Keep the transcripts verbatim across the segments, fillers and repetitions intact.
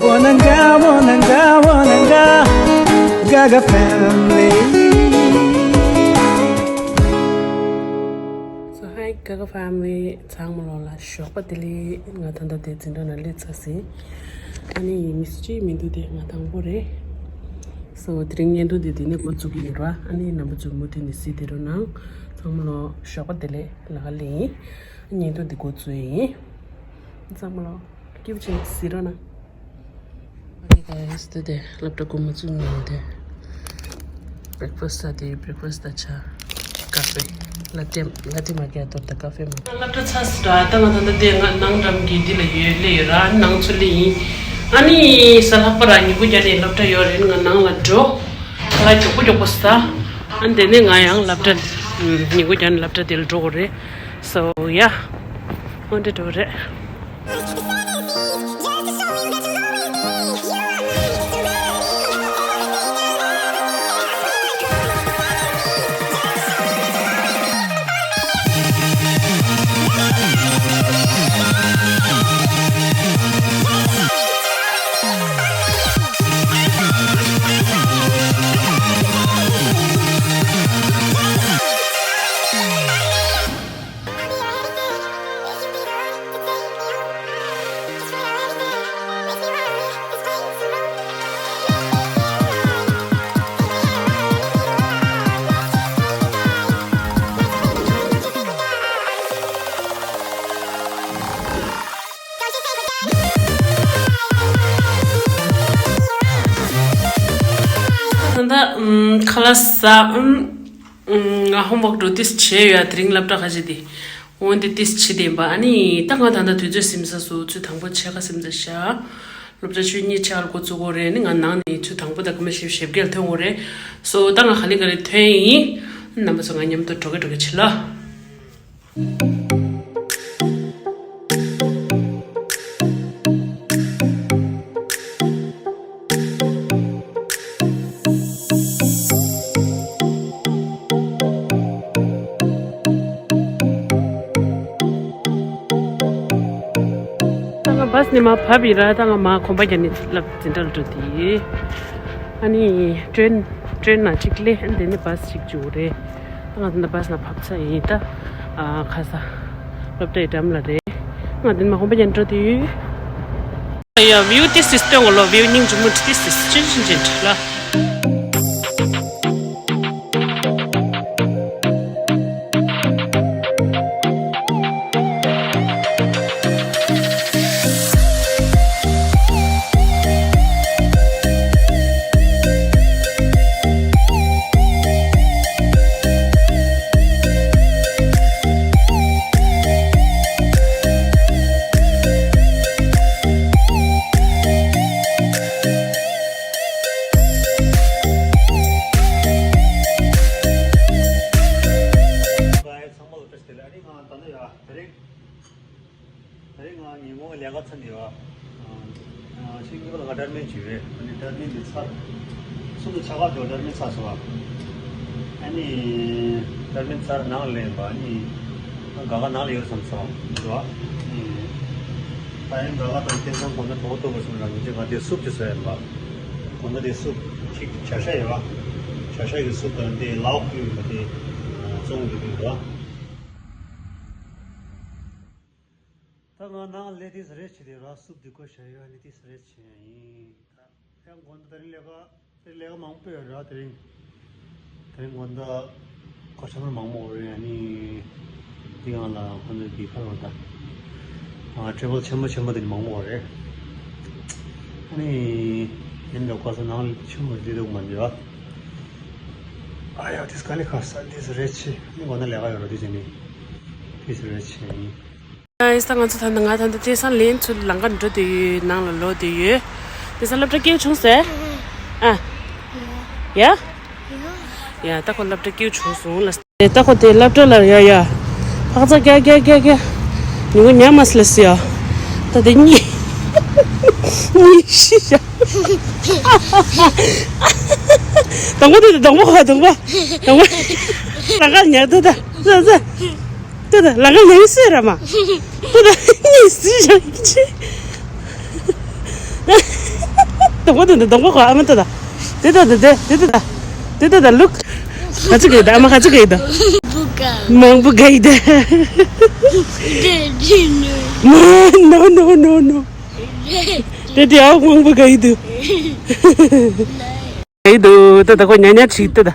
Wananga, wananga, wananga, Gaga family. So hi Gaga family, ཚང་མ་ལོ་ལ་ཞོགས་པ་བདེ་ལེགས། ང་ད་ལྟ་དེ་འཛིན་གྲྭ་ནང་སླེབས་ཚར་ཟིན། ཨ་ནི་མི་སུ་གཅིག་མི་འདུག་དེ་ང་དང་པོ་རེད། So དེ་རིང་བརྙན་ཐུང་དེ་དེ་ནས་འགོ་བཙུགས་ཀྱི་ཡིན་ར། ཨ་ནི་རྣམ་པ་ཚོས་མུ་མཐུད་ནས་གཟིགས་བསྡད་རོགས་གནང་། ཚང་མ་ལོ་ཞོགས་པ་བདེ་ལེགས། ལ་ཁ་ལེ་ཡིན། བརྙན་ཐུང་འདི་འགོ་བཙུགས་ཡིན། ཚང་མ་ལོ་སྐྱིད་པོ་བྱས་གཟིགས་རོགས་གནང་། Okay guys, today སློབ་གྲྭ་འགོ་མ་བཙུགས་སྔོན་དེ་breakfast ད་དེ་breakfast ད་ཆ་ཀ་ཧྥེ་ལ་ཏེ་ལ་ཏེ་མ་ཀི་ཡ་ཏོ་ད་ཀ་ཧྥེ་མ། སློབ་གྲྭ་ཚར་སོང་ར། ད་ང་ད་ལྟ་དེ་ང་ནང་འགྲམ་གི་འདི་ལ་ཡོད་སླེབས་ཡོད་ར། ནང་ཚུར་སླེབས་ཡིན། ཨ་ནི་གཟའ་ལྷག་པ་ར་ཉིན་གུང་རྒྱབ་ནས་སློབ་གྲྭ་ཡོད་རེད། ང་ནང་ལ་འགྲོ། ཁ་ལག་མགྱོགས་པོ་མགྱོགས་པོ་ཟ། ཨ་ནི་དེ་ནས་ང་ཡང་སློབ་གྲྭ་ཉིན་གུང་རྒྱབ་ནས་སློབ་གྲྭ་དེ་ལ་འགྲོ་དགོས་རེད། So yeah, འོ་འདྲ་འགྲོ་རེད། ད་ལྟ་ཁ་ལག་ཟ། ཨུམ། ང་ཧོམ་ཝོག་འགྲོ་ཏིས་བྱས་ཡོད། དེ་རིང་སློབ་གྲྭ་ཁ་ཅིག་དེ། འོན་ཏེ་ཏིས་བྱེད་བསྡད་པ། ཨ་ནི་ད་ང་ད་ལྟ་དུས་ཚོད་ཟིན་ས་སུ་ཚོད་དང་པོ་ཕྱེད་ཀ་ཟིན་ཚར་ཤག་སློབ་གྲྭ་ཆུ་གཉིས་ཆག་ལ་འགོ་བཙུགས་དགོས་རེད། ཨ་ནི་ང་ནང་ནས་ཚོད་དང་པོ་ད་སྐར་མ་བཞི་བཅུ་ཞེ་བརྒྱད་ལ་ཐོན་དགོས་རེད། སོ་ད་ང་ག་ལེ་ག་ལེ་ཐོན་ཡིན། རྣམ་པ་ཚོ་ང་མཉམ་དུ་འགྲོ་གི་འགྲོ་གི་བྱེད་ལ། ད་ང་བཱས་ནས་མར་བབས་ཡིན་ར། ད་ང་མར་གོམ་པ་རྒྱག་ནས་ལབ་འཛིན་གྲྭ་ལ་འགྲོ་དེ། ཨ་ནི་ཊེན་ཊེན་ནང་གཅིག་སླེབས། ཨ་ནི་དེ་ནས་བཱས་ཞིག་འཇུག་རེད། ད་ང་ད་ལྟ་བཱས་ནང་བབས་ཚར་ཡིན། ད་ཨ་ཁ་ས་སློབ་གྲྭའི་འགྲམ་ལ་རེད། ང་དེ་ནས་མར་གོམ་པ་རྒྱག་ནས་འགྲོ་དེ་ཡོད། ཡ་བིའུ་ཏིས་ཏིས་སྟོན་གོ་ལོ། བིའུ་སྙིང་རྗེ་མོ་ཏིས་ཏིས་ཅིན་ཅིན་ཅིན་ལ། ཚང་མ་ལ་བཀྲ་ཤིས་བདེ་ལེགས། ཨ་ནི་ང་ད་ནི་ཡ་དེ་རིང་། ད་རིང་ང་ཉིན་གུང་ལས་ཀ་ཚར་ནས་ཡོད། ཨ་ཕྱི་གཉིས་པ་ལ་ང་ཊེ་རི་མིན་བྱས་ཡོད། ཨ་ནི་ཊེ་རི་མིན་དེ་ཚར། གསུམ་དུ་ཆ་ག་འགྲོ་ཊེ་རི་མིན་ཚར་སོང་བ། ཨ་ནི་ཊེ་རི་མིན་ཚར་ནང་ལ་སླེབས་པ། ཨ་ནི་ང་ག་ག་ནང་ལ་ཡོད་བསམ་སོང་བ། ཨ་ནི་ད་ཡང་ག་ག་དང་ཐེ་ཚང་གོ་ན་དོག་དོག་པ་སོང་ར། ངེད་ཅག་ང་དེ་སུབ་ཅིག་བཟོ་ཡ་ཡིན་པ། གོ་ན་དེ་སུབ་ཅིག་བྱ་ཤ་ཡོད་པ། བྱ་ཤ་གི་སུབ་དང་དེ་ལའོ་ཁུ་ཡོད་པ་དེ་བཙོང་གི་འདུག་ར། ད་ང་ནང་ལས་ཏིས་རེད་བྱས་ཏེ་ར། སུབ་འདི་བསྐོལ་བྱས་ཡོད། ཨ་ནི་ཏིས་རེད་བྱས་ཡིན། ད་ཡང་དགོང་དག་དེ་རིང་ལས་ཀ་དེ་ལས་ཀ་མང་པོ་ཡོད་ར། དེ་རིང་དེ་རིང་དགོང་དག་ཁོ་ཆ་མར་མང་པོ་ཡོད་རེད། ཨ་ནི་འདི་ཡང་ལ་ཁོ་ནི་འདི་ཁ་རོ་ད་ཨ་ཊེ་བལ་ཆེན་པོ་ཆེན་པོ་དེ་ནི་མང་པོ་ཡོད་རེད། ཨ་ནི་ཡིན་འདྲ་ཁོ་ས་ནང་ཆུ་མོ་འདི་འདུག་མ་འདི་ར། ཨ་ཡ་ཏིས་ག་ལེ་ཁ་ས་ཏིས་རེད་བྱས། ཨ་ནི་དགོང་དག་ལས་ཀ་ཡོད་ར། དེ་བྱས་ནི་ཏིས་རེད་བྱས་ཡིན། ཨ་ཡིན་ས། ང་ཚོ་ད་ལྟ་ང་ད་ལྟ་དེ་སང་ལན་ཚུར་ལམ་ཁ་འགྲོ་དུས་ནང་ལ་ལོག་དུས་ཡོད། དེ་སང་སློབ་གྲྭ་སྐྱིད་བྱུང་ཟེར། ཨ། ཡ། ཡ་ད་ཁོ་སློབ་གྲྭ་སྐྱིད་བྱུང་སོང་ལ། ད་ཁོ་དེ་སློབ་གྲྭ་ལ་ཡ་ཡ། ཕག་ཚ་རྒྱག་རྒྱག་རྒྱག་རྒྱག་ཉིན་གུང་ཉལ་མ་སོང་ལ་ཟེར་ཡ། ད་དེ་གཉིད་གཉིད་ཤི་ཤ། དང་པོ་དེ་དང་པོ་ཧ་དང་པོ་དང་པོ། ལ་ཁ་ཉལ་དུ་ད་ཟ་ཟ། ཏུ་ད་ལ་ཁ་ལེན་སེ་ར་མ། ཏུ་ད་ནི་སི་ཞང་ཆེ། གདོང་པ་དེ་འདྲ། གདོང་པ་གོ། ཨ་མ་ལྟོས་དང་། དེ་ལྟོས་དང་། དེ་དེ་ལྟོས་དང་། དེ་ལྟོས་དང་། ལུག་ག་ཚོད་ག་ཡོད་དང་། ཨ་མ་ག་ཚོད་ག་ཡོད་དང་། མང་པོ་ག་ཡོད་དང་། No, no, no, no. དེ་དེ་ཨ་མང་པོ་ག་ཡོད་དང་། ག་ཡོད་དང་། ད་ད་ཁོ་ཉག་ཉག་ཅིག་ལྟོས་དང་།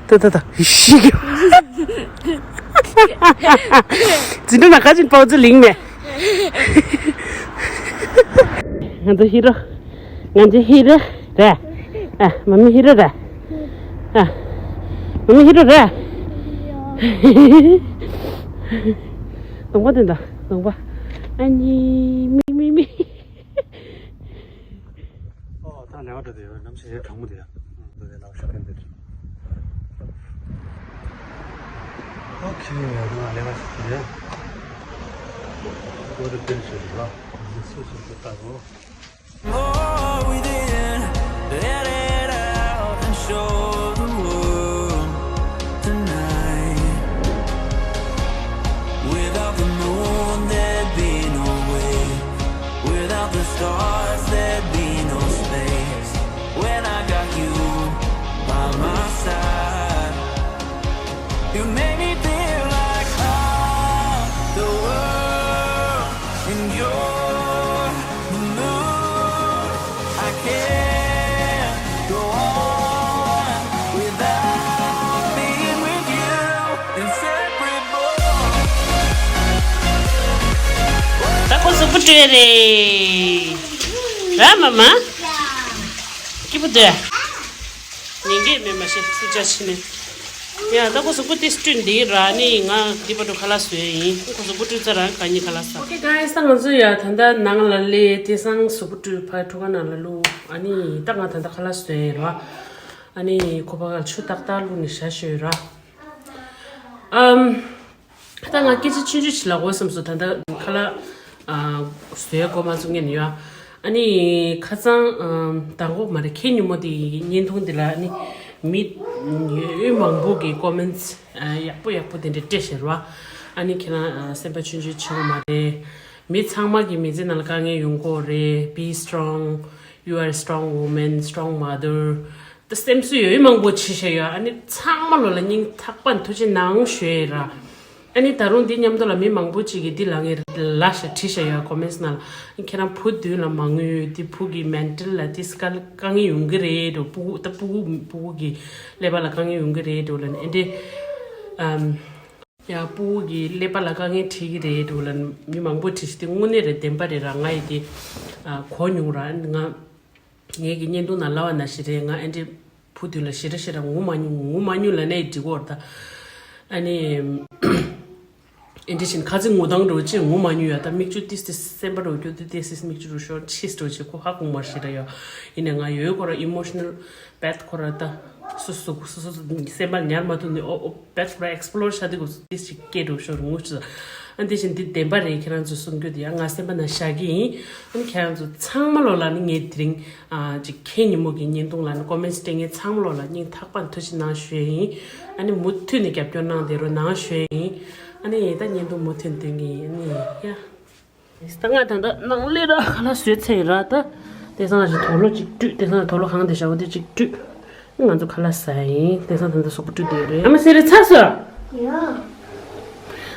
ད་ད་ད། ཤི་གི། འཛིན་གྲྭ་ན་ཁ་ཅིན་པའོ་ཙི་ལིང་མེ། ང་ཚོ་ཧི་རོ། ང་ཚོ་ཧི་རོ་རེད། ཨ། མ་མི་ཧི་རོ་རེད། ཨ། མ་མི་ཧི་རོ་རེད། གདོང་པ་དེ་འདྲ། གདོང་པ། ཨ་ནི་མི་མི་མི། ཨོ། ད་ལས་ཀ་འགྲོ་དེ་ཡོད། གནམ་གཤིས་ཡང་གྲང་མོ་དེ་ཡ། འགྲོ་དེ་ལག་ཤུ་ཕན་དེ། ཨོ་ཁེ། ང་ལས་ཀ་ཞིག་དེ་ཡ། ཨོ་དེ་དེ་ཞིག་རེད་ལ། ང་སུ་སུ་དེ་ལྟ་གོ། Go within, let it out and show the world tonight. Without the moon, there'd be no way. Without the stars, there'd be no space. When I got you by my side, you made me feel like I'm the world in your mood. I can't go on without being with you, inseparable. ད་ཁོ་གཟུགས་པོ་བཀྲུས་རེད། ར་མ་མ། སྐྱིད་པོ་འདུག་ཉིན་འགས་མེད་མ་ཤེས་སུ་ཅག་ཕྱིན་ནས། ཡ། ད་ཁོ་གཟུགས་པོ་ཏིས་བཀྲུས་འདི་ར་ནི་ང་འདི་བར་དུ་ཁ་ལག་བཟོས་ཡིན། ཁོ་གཟུགས་པོ་བཀྲུས་ཚར་རང་གང་ཉིད་ཁ་ལག་ཟ། Okay guys, ད་ང་ཚོ་ཡ་ད་ལྟ་ནང་ལ་སླེབས། དེང་སང་གཟུགས་པོ་བཀྲུས་ཕར་ཁྲུ་ཁ་ནང་ལ་བླུགས། ཨ་ནི་ད་ང་ད་ལྟ་ཁ་ལག་བཟོས་ཡིན་ར། ཨ་ནི་ཁོ་པ་ག་ཆུ་ཏག་ཏག་བླུགས་ནས་བཞག་ཤོད་ར། ཨམ། ད་ང་སྐད་ཆ་ཆུང་ཆུང་ཞིག་ལབ་དགོས་བསམ་སོང་། ད་ལྟ་ཁ་ལག་ཨ་བཟོས་དགོས་མ་བཟོ་ངེས་ནས་ཡོད། ཨ་ནི་ཁ་སང་ཨམ་དང་པོ་མ་རེད། ཁེ་ཉིན་མོ་དེ་བརྙན་ཐུང་དེ་ལ་ཨ་ནི་མི་ཡོད་མང་པོ་གིས་ཀོ་མེན་ཊི་ཡག་པོ་ཡག་པོ་དེ་འདྲ་སྤྲད་ཤག་ར། ཨ་ནི་ཁྱེད་རང་སེམས་པ་ཆུང་ཆུང་བྱེད་དགོས་མ་རེད། མི་ཚང་མ་གི་མི་ཚེ་ནང་ལ་དཀའ་ངལ་ཡོང་གི་རེད། Be strong. You are a strong woman, strong mother. ད་སེམས་གསོ་ཡོད་མང་པོ་བྱེད་བཞག་ཡོད། ཨ་ནི་ཚང་མ་ལོ་ལ་སྙིང་ཐག་པ་ནས་ཐུགས་རྗེ་གནང་ཞུ་ཡས་ར། ཨ་ནི་ད་རུང་འདི་མཉམ་དུ་ལ་མི་མང་པོ་ཅིག་གིས་འདི་ལབ་མཁན་ལབ་ཤག་བྲིས་བཞག་ཡོད་ཀོ་མེན་ཊི་ནང་ལ། ཁྱེད་རང་བུ་མདུན་ལ་མ་དངུལ་ཡོད་དེ་བུ་གི་མེན་ཊལ་ལ་དེ་དཀའ་དཀའ་ངལ་ཡོང་གི་རེད་འགྲོ། སྤུ་གུ་ད་སྤུ་གུ་སྤུ་གུ་གི་ཀླད་པ་ལ་དཀའ་ངལ་ཡོང་གི་རེད་འགྲོ་ལབ་ནས་ཨེ་འདྲས། ཨམ། ཡ། སྤུ་གུ་གི་ཀླད་པ་ལ་དཀའ་ངལ་འཕྲད་ཀྱི་རེད་འགྲོ་ལབ་ནས་མི་མང་པོ་བྲིས་ཤག་དེ་དངོས་གནས་རེད། བདེན་པ་རེད་ར། ང་ཡི་དེ་ཨ་གོ་མྱོང་ར། ང་ངེད་ཀྱི་བརྙན་ཐུང་ནང་ལབ་པ་ནང་བཞིན་རེད། ང་ཨེ་འདྲས་བུ་དུས་ལ་ཞེ་དྲག་ཞེ་དྲག་ངུ་མ་མྱོང་། ངུ་མ་མྱོང་ལབ་ནའི་འགྲིག་གོ་ར། ད་ཨ་ནི་ཨེ་འདྲས་བཞིན་ཁ་ཚིག་ངུ་སྟངས་འགྲོ་ཅི་ངུ་མ་མྱོང་ཡ། ད་མིག་ཆུ་ཏིས་ཏིས་སེམས་པ་འགྲོ་རྒྱུ་དེ་ཏིས་ཏིས་མིག་ཆུ་འགྲོ་ཤོར་ཕྱིས་འགྲོ་ཅི་ཁོ་ཧ་གོ་མ་ཞེ་དྲག་ཡ། ཡིན་ནའི་ང་ཡོད་ཁོ་ར་ཨི་མོ་ཤི་ནལ་བེད་ཁོ་ར། ད་སོ་སོ་སོ་སོ་སོ་སེམས་པ་ཉར་མ་ཐུབ་ནས་ཨོ་ཨོ་བེད་ཁོ་ར་ཨེག་སི་པོ་ལོར་བྱ་དེ་གོ་ཏིས་ཅིག་སྐད་འགྲོ་ཤོར་ངུ་ཅི། ཨ་འདི་བཞིན་འདི་བདེན་པ་རེད། ཁྱེད་རང་ཚོས་གསུང་རྒྱུ་དེ་ཡང་ང་སེམས་པ་ནང་བཞག་གི་ཡིན། ཨ་ནི་ཁྱེད་རང་ཚོ་ཚང་མ་ལོ་ལ་ནི་ངས་དེ་རིང་ཨ་ཅིག་ཁེ་ཉིན་མོ་གི་བརྙན་ཐུང་ལ་ནི་ཀོ་མེན་ཊི་སྤྲད་མཁན་ཚང་མ་ལོ་ལ་སྙིང་ཐག་པ་ནས་ཐུགས་རྗེ་གནང་ཞུ་ཡས་ཡིན། ཨ་ནི་མུ་མཐུད་ནས་རྒྱབ་སྐྱོར་གནང་བསྡད་རོགས་གནང་ཞུ་ཡས་ཡིན། ཨ་ནི་ད་བརྙན་ཐུང་མུ་མཐུད་ནས་སྟོན་གི་ཡིན། ཨ་ནི་ཡ། ད་ང་ད་ལྟ་ནང་སླེབས་ར། ཁ་ལག་བཟོས་ཚར་ཡིན་ར། ད་དེང་སང་ཞིག་དུག་ལོག་ཅིག་བཀྲུས། དེང་སང་དུག་ལོག་གང་དེ་བཞག་པ་དེ་ཅིག་བཀྲུས། ང་ཚོ་ཁ་ལག་ཟ་ཡིན། དེང་སང་ད་ལྟ་གཟུགས་པོ་བཀྲུས་བསྡད་རེད། ཨ་མ་སེ་རི་ཚར་སོང་། ཡ།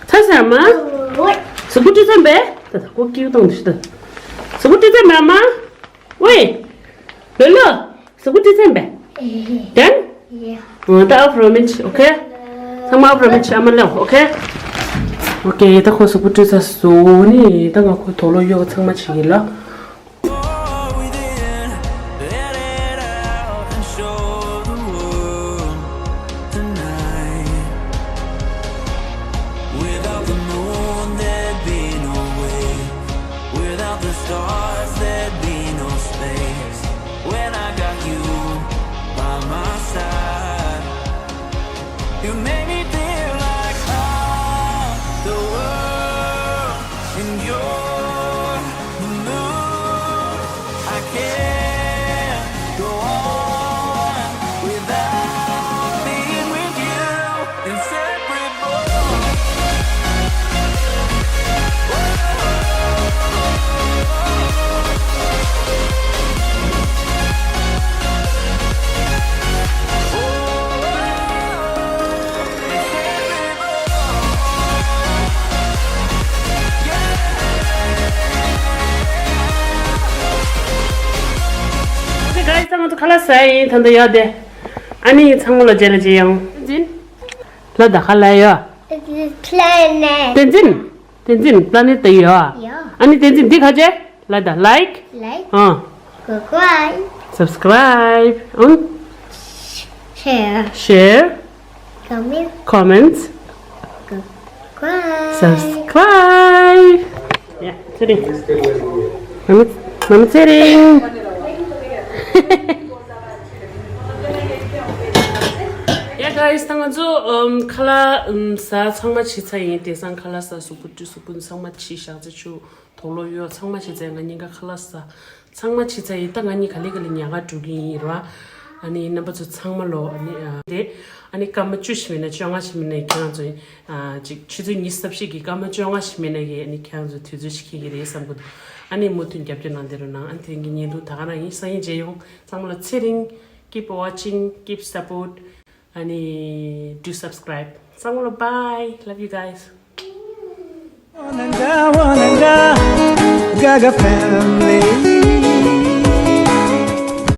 ཚར་སོང་ཨ་མ། ཨོའི། གཟུགས་པོ་བཀྲུས་ཚར་བས། ད་ད་ཁོ་སྐྱིད་པོ་བཏང་དུས་ཤི་ད། གཟུགས་པོ་བཀྲུས་ཚར་བས་ཨ་མ། ཝེ། ལོ་ལོ། གཟུགས་པོ་བཀྲུས་ཚར་བས། ཨེ། ཌན། ཡ། ཨོ་ད་ཨ་ཕ་རོ་མིན་ཨོ་ཁེ། ཚང་མ་ཨ་ཕ་རོ་མིན་ཨ་མ་ལེའོ་ཨོ་ཁེ། ཨོ་ཁེ། ད་ཁོ་གཟུགས་པོ་བཀྲུས་ཚར་སོང་ནི། ད་ང་ཁོ་དུག་ལོག་གཡོག་ཚང་མ་བྱེད་ཀྱི་ལ། Go within, let it out and show the world tonight. Without the moon, there'd be no way. Without the stars, there'd be no space. When I got you by my side, you made me feel like I'm the world. And you're the moon. I can't go on without being with you. Inseparable. ཁ་ལག་ཟ་ཡིན་ད་ལྟ་ཡོད་དེ། ཨ་ནི་ཚང་མ་ལ་རྗེས་ལ་རྗེས་ཡོང་། བསྟན་འཛིན། ལ་ད་ཁ་ལག་ཡོད། Planet. བསྟན་འཛིན། བསྟན་འཛིན་པ་ལ་ནི་ད་ཡོད། ཡོད། ཨ་ནི་བསྟན་འཛིན་འདི་ཁ་ཆེ། ལ་ད་like. Like. ཨ། Subscribe. Subscribe. ཨང་། Share. Share. Comment. Comments. Subscribe. Subscribe. Yeah, ཚེ་རིང་། མ་མི་མ་མི་ཚེ་རིང་། Yeah, guys, ད་ང་ཚོ་ཨམ་ཁ་ལག་ཨམ་ཟ་ཚང་མ་བྱས་ཚར་ཡིན། དེང་སང་ཁ་ལག་ཟ་གཟུགས་པོ་བཀྲུས་གཟུགས་པོ་ཚང་མ་བྱས། ཞག་ཚི་ཆུ་དོག་ལོ་ཡོད། ཚང་མ་བྱས་ཚར། ང་གཉིས་ཀ་ཁ་ལག་ཟ་ཚང་མ་བྱས་ཚར་ཡིན། ད་ང་གཉིས་ག་ལེ་ག་ལེ་ཉལ་ཁ་འགྲོ་གི་ཡིན་ར། ཨ་ནི་རྣམ་པ་ཚོ་ཚང་མ་ལོ་ཨ་ནི་ཨ་དེ་ཨ་ནི་སྐར་མ་བཅུ་ཞིག་མིན་ན་བཅོ་ལྔ་ཞིག་མིན་ན་ཁྱེད་རང་ཚོ་ཨ་ཅིག་ཆུ་ཚོད་ཉི་ཤུ་རྩ་བཞི་གི་སྐར་མ་བཅོ་ལྔ་ཞིག་མིན་ན་གི་ཨ་ནི་ཁྱེད་རང་ཚོ་དུས་ཚོད་ཞིག་འཁེལ་གི་རེད་བསམ་གི་འདུག་ཨ་ནི་མུ་མཐུད་རྒྱབ་སྐྱོར་གནང་བསྡད་རོགས་གནང་། ཨ་ནི་དེ་རིང་གི་བརྙན་ཐུང་ད་ག་རང་ཡིན། སང་ཉིན་མཇལ་ཡོང་། ཚང་མ་ལ་ཚེ་རིང་། Keep watching, keep support. ཨ་ནི་do subscribe. ཚང་མ་ལ་bye. Love you guys. Wananga, wananga, Gaga family.